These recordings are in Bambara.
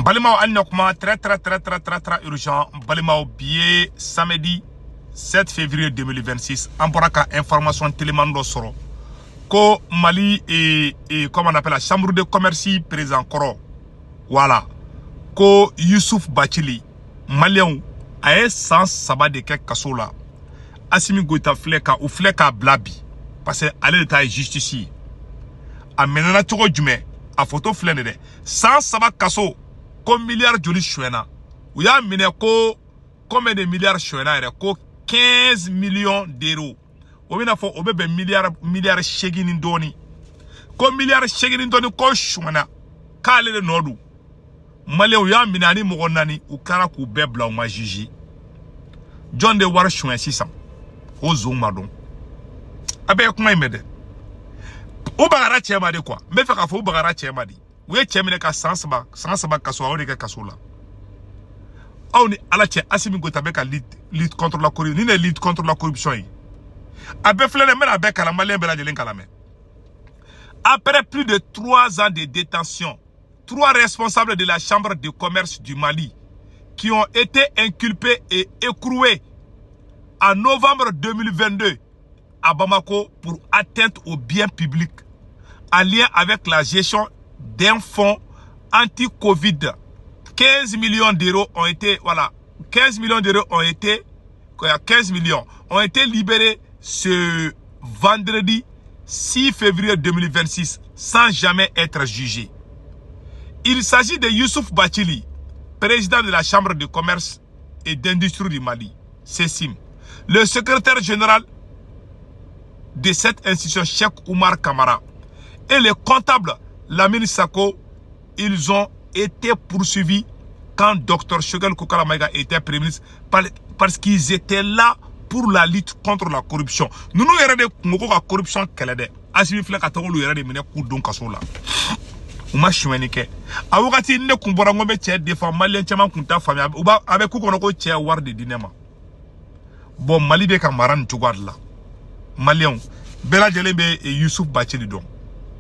Balimaw, hali na kuma très très très très très très urgent. Balimaw, bi ye samedi 7 février 2026. An bɔra ka information teliman dɔ sɔrɔ ko Mali et comment on appelle, la chambre de commerce président kɔrɔ, voilà, ko Youssouf Bathily, maliyɛnw, a ye san 3 de kɛ kaso la. Assimi Goïta filɛ ka u filɛ k'a bila bi, parce que ale de ta ye justice ye. A minɛna cogo jumɛn? A photo filɛ nin dɛ. San 3 kaso, ko miliyari joli sonyɛna? U y'a minɛ ko combien de milliards sonyɛna yɛrɛ? Ko 15 millions d'euros. O bɛna fɔ o bɛ bɛn miliyari 8 ni dɔɔni. Ko miliyari 8 ni dɔɔni ko sonyɛna, k'ale de nɔ don. Maliyɛnw, y'a minɛ ani mɔgɔ 4, u kɛra k'u bɛɛ bila, u ma juge. Jɔn de wari sonyɛ sisan? O zon ma dɔn. A bɛɛ ye kuma in mɛn dɛ. U bagara cɛ ma de quoi. N bɛ fɛ k'a fɔ, u bagara cɛ ma de. U ye cɛ minɛ ka san 3, san 3 kaso, a y'o de kɛ kaso la. Aw ni Ala cɛ, Assimi Goïta bɛ ka lutte contre la corruption. Ni ne ye lutte contre la corruption ye, a bɛɛ filɛ dɛ. N bɛna a bɛɛ kalan, maliyɛn bɛɛ lajɛlen kalan mɛn. Après plus de 3 ans de détention, trois responsables de la Chambre de commerce du Mali qui ont été inculpés et écroués en novembre 2022 à Bamako pour atteinte aux biens publics en lien avec la gestion d'un fonds anti-Covid, 15 millions d'euros ont été, voilà, 15 millions d'euros ont été, 15 millions ont été libérés ce vendredi 6 février 2026 sans jamais être jugés. Il s'agit de Youssouf Bathily, président de la Chambre de commerce et d'industrie du Mali, CECIM, le secrétaire général de cette institution, Cheikh Oumar Kamara, et le comptable Lamine Sako. Ils ont été poursuivis quand Dr Choguel Kokalla Maïga était premier ministre parce qu'ils étaient là pour la lutte contre la corruption. Nous nous yɛrɛ de kun ko ka corruption kɛlɛ dɛ. Assimi filɛ ka taga olu yɛrɛ de minɛ k'u don kaso la. U ma sonyɛni kɛ. A wagati ne kun bɔra n ko n bɛ cɛ défend, maliyɛn caman kun t'a faamuya. U b'a a bɛ k'u kɔnɔ ko cɛ ye wari de di ne ma. Bon, Mali bɛ ka mara nin cogoya de la. Maliyɛnw bɛɛ lajɛlen bɛ Youssouf Bathily dɔn.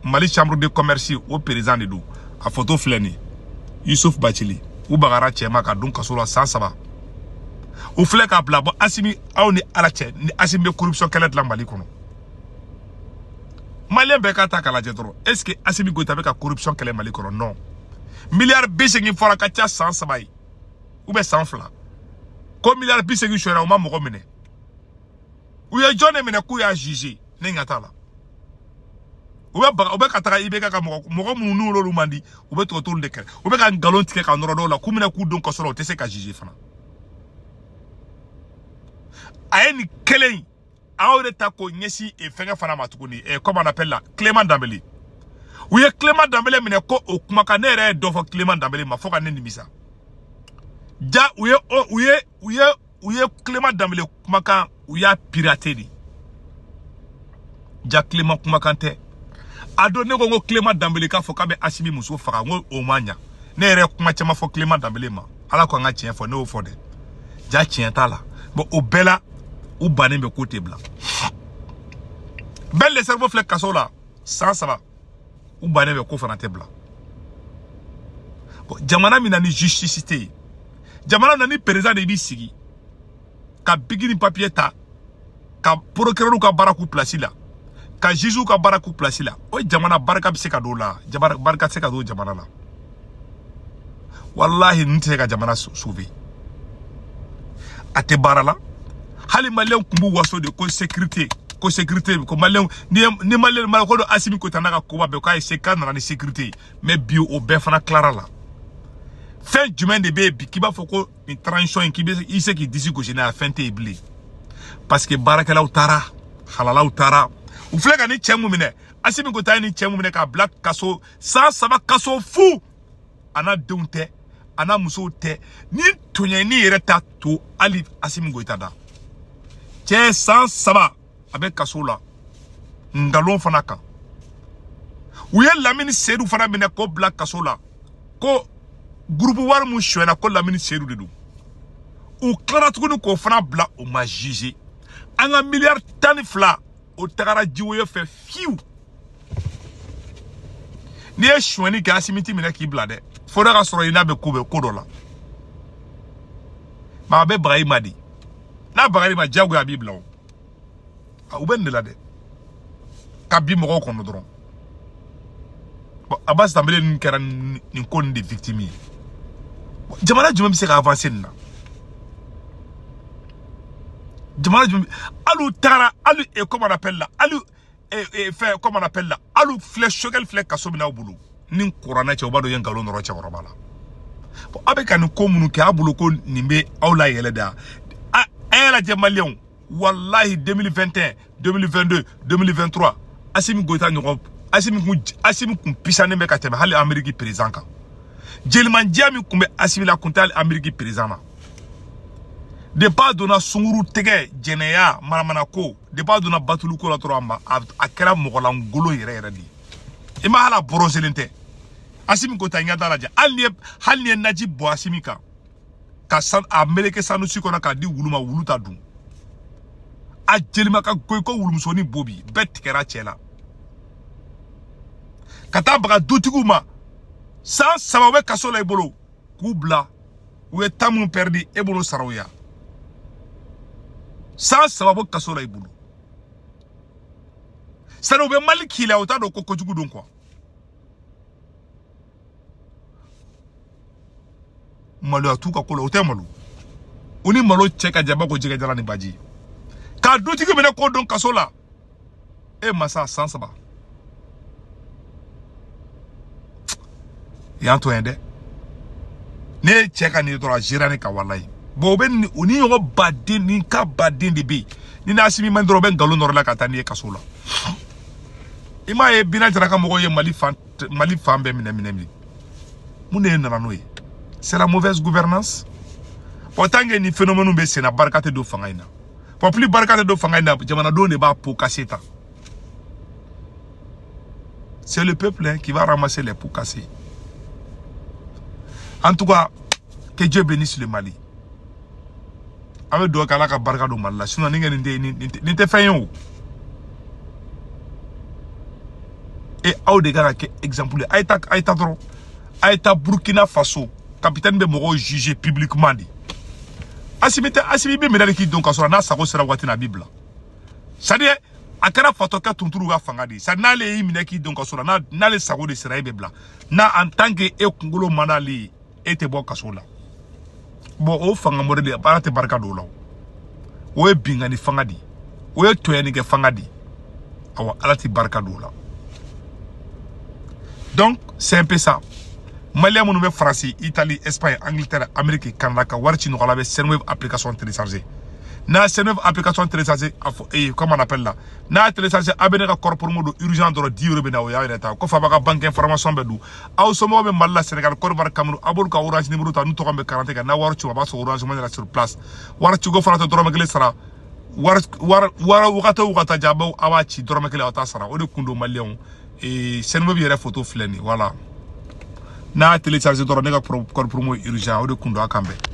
Mali chambre de commerce, o président de don. A photo filɛ nin ye. Youssouf Bathily, u bagara cɛ ma ka don kaso la san 3. U filɛ k'a bila. Bɔ Assimi, aw ni Ala cɛ, ni Assimi bɛ corruption kɛlɛ dilan Mali kɔnɔ, maliyɛn bɛɛ k'a ta k'a lajɛ dɔrɔn. Est ce que Assimi Goïta bɛ ka corruption kɛlɛ Mali kɔnɔ? Non. Miliyari 80 fɔra ka ca san 3 ye ou bien san 2, ko miliyari 80 sonyɛra, u ma mɔgɔ minɛ. U ye jɔn de minɛ k'u y'a juger? Ne ɲɛ t'a la. U bɛ baga, u bɛ ka taga IBK ka mɔgɔ mɔgɔ minnu n'olu man di, u bɛ to t'olu de kɛlɛ. U bɛ ka nkalon tigɛ ka nɔrɔ dɔw la k'u minɛ k'u don kaso la, u tɛ se ka juger fana. A ye nin kelen in, a y'o de ta k'o ɲɛsin fɛngɛ fana ma tuguni, comment on appelle la, Clément Dembélé. U ye Clément Dembélé minɛ ko o kumakan, ne yɛrɛ ye dɔ fɔ Clément Dembélé ma fo ka ne nimisa. Ja u ye u ye u ye u ye Clément Dembélé kumakan, u y'a pirater de. Ja Clément kumakan tɛ. A don ne ko n ko Clément Dembélé k'a fɔ k'a bɛ Assimi muso faga, n ko o ma ɲa. Ne yɛrɛ ye kuma caman fɔ Clément Dembélé ma. Ala ko an ka tiɲɛ fɔ, ne y'o fɔ dɛ. Ja tiɲɛ t'a la. Bon, o bɛɛ la, u bannen bɛ k'o tɛ bila. Ben le Cerveau filɛ kaso la san 3, u bannen bɛ k'o fana tɛ bila. Bon, jamana min na ni justice tɛ yen, jamana min na ni président de b'i sigi ka bigi ni papier ta ka procureur ka baara k'u place la, ka juge ka baara k'u place la, o jamana barika bɛ se ka don o la? Jamana barika tɛ se ka don o jamana la. Walahi, ninnu tɛ se ka jamana sauver. A tɛ baara la. Hali maliyɛnw kun b'u waso de ko sécurité, ko sécurité, ko maliyɛnw ni ni maliyɛn ma ko don Assimi Goïta n'a ka koba bɛɛ k'a ye, k'a nana ni sécurité ye. Mais bi, o bɛɛ fana tilara la. Fɛn jumɛn de bɛ yen bi k'i b'a fɔ ko nin transition in, k'i bɛ i se k'i disi gosi n'a ye? Fɛn tɛ yen bilen, parce que baarakɛlaw taara, halalaw taara. U filɛ ka ni cɛ mun minɛ, Assimi Goïta ye ni cɛ mun minɛ k'a bila kaso san 3, kaso fu, a n'a denw tɛ, a n'a musow tɛ, ni tɔɲɛni yɛrɛ t'a to hali Assimi Goïta da. Cɛ san 3 a bɛ kaso la nkalon fana kan. U ye Lamini Seydou fana minɛ k'o bila kaso la ko groupe wari mun sonyɛna, ko Lamini Seydou de don. U tilara tuguni k'o fana bila, o ma juger. An ka miliyari 12, o tagara jiwoyo fɛ fiyewu. N'i ye sonyɛni kɛ Asimi t'i minɛ k'i bila dɛ. Fo n'a ka sɔrɔ i n'a bɛ ko bɛ ko dɔ la. Mais a bɛ baga i ma de. N'a baga i ma diyagoya a b'i bila o. U bɛ nin de la dɛ. Ka bin mɔgɔw kɔnɔ dɔrɔn. Bon, Abbas Dembélé ninnu kɛra nin ko nin de victime ye. Jamana jumɛn bɛ se ka avancer nin na? Jamana jumɛn hali u tagara hali comment on appelle la hali fɛn comment on appelle la hali filɛ Choguel filɛ kaso min n'aw bolo ni kuranɛ cɛ u b'a dɔn i ye nkalon nɔrɔ cɛkɔrɔba la. Bon, aw bɛ ka nin ko minnu kɛ a bolo ko nin bɛ aw la yɛlɛ de a y'a lajɛ maliyɛnw walahi 2021 2022 2023 Assimi Goïta ɲɔgɔn Assimi kun pisanen bɛ ka tɛmɛ hali Amérique président kan. Jelimandiya min kun bɛ Assimi la kun tɛ hali Amérique président na. Depuis a donna sunkuru tɛgɛ jɛnɛya manamanako depuis a donna batuluko la dɔrɔn a ma a kɛra mɔgɔlankolon yɛrɛ yɛrɛ de ye. I ma hali a bɔrɔselen tɛ. Assimi Goïta n ka da lajɛ hali ni ye naji bɔ Assimi kan ka san a meleke sanusi kɔnɔ k'a di wulu ma wulu ta dun. A jelima ka goyi ko wulumusonin bo bi bɛɛ tigɛra cɛ la. Ka taa baga dutigiw ma san 3 u bɛ kaso la i bolo k'u bila u ye temps mun perdu e bolo sara u ya. San 3 bɛ kaso la i bolo. Sani u bɛ Mali k'i la u t'a dɔn ko kojugu don quoi. Maloya t'u ka ko la u tɛ malo. U ni malo cɛ ka jan ko jɛgɛ jala ni baji. K'a dutigi minɛ k'o don kaso la. E masa san 3. Y'an to yen dɛ. Ne ye cɛ ka nin dɔrɔn a géré ne ka walayi. Bon u bɛ u ni ɲɔgɔn baden ni ka baden de bɛ yen. Ni n'Asimi man dɔrɔn u bɛ nkalon nɔrɔ la ka taa n'i ye kaso la. I m'a ye Bina Jara ka mɔgɔw ye Mali fan bɛɛ minɛ. Mun de nana n'o ye? C'est la mauvaise gouvernance. Bon tant que ni phénomène bɛ sen na barika tɛ don fanga in na. Bon plus barika tɛ don fanga in na jamanadenw de b'a pot cassé ta. C'est le peuple hein, qui va ramasser les pots cassés. En tout cas, que Dieu bénisse le Mali. An bɛ dugawu kɛ Ala ka barika don Mali la. Sinon nin nin tɛ fɛn ye o. Et aw de kan ka kɛ exemple ye. A ye taa dɔrɔn. A ye taa Burkina Faso. Capitaine bɛ mɔgɔw juger publiquement de. Assimi bɛ minɛ de k'i don ka sɔrɔ n'a sago sera waati na a b'i bila. C'est-à-dire a kɛra fatɔkɛ tunturu ka fanga de ye. C'est-à-dire n'ale y'i minɛ k'i don ka sɔrɔ n'ale sago de sera e bɛ bila. N'a en tant que e kunkolo man d'ale ye e tɛ bɔ kaso la. Bon o fanga modèle baara tɛ barika don o la o. O ye binkanni fanga de ye. O ye tɔɲɔni kɛ fanga de ye. Awa Ala tɛ barika don o la. Donc c'est un peu ça. Malien minnu bɛ Faransi, Italie, Espagne, Angleterre, Amérique, Canada ka wari ci nɔgɔ la bɛ Sendwave application télécharger. N'a Sendwave application télécharger a fɔ comment on appelle là. N'a télécharger a bɛ ne ka code promo don urgent dɔrɔn 10 euros bɛ na o y'a yɛrɛ ta. Kɔfɛ a b'a ka banque information bɛɛ don. Aw somɔgɔw bɛ Mali la, Sénégal, Côte d'Ivoire, Cameroun, a b'olu ka Orange numéro ta n'u tɔgɔ bɛ 40 kan. N'a wari ci a b'a sɔrɔ Orange Money la sur place. Wari ciko fana tɛ dɔrɔmɛ kelen sara. Wari wagati o wagati ja a b'a ci dɔrɔmɛ kelen aw t'a sara. O de kun don maliyɛnw. Sendwave yɛrɛ photo filɛ nin ye voilà. N'a téléchargé dɔrɔn ne ka code promo urgent o de kun don a kan bɛn.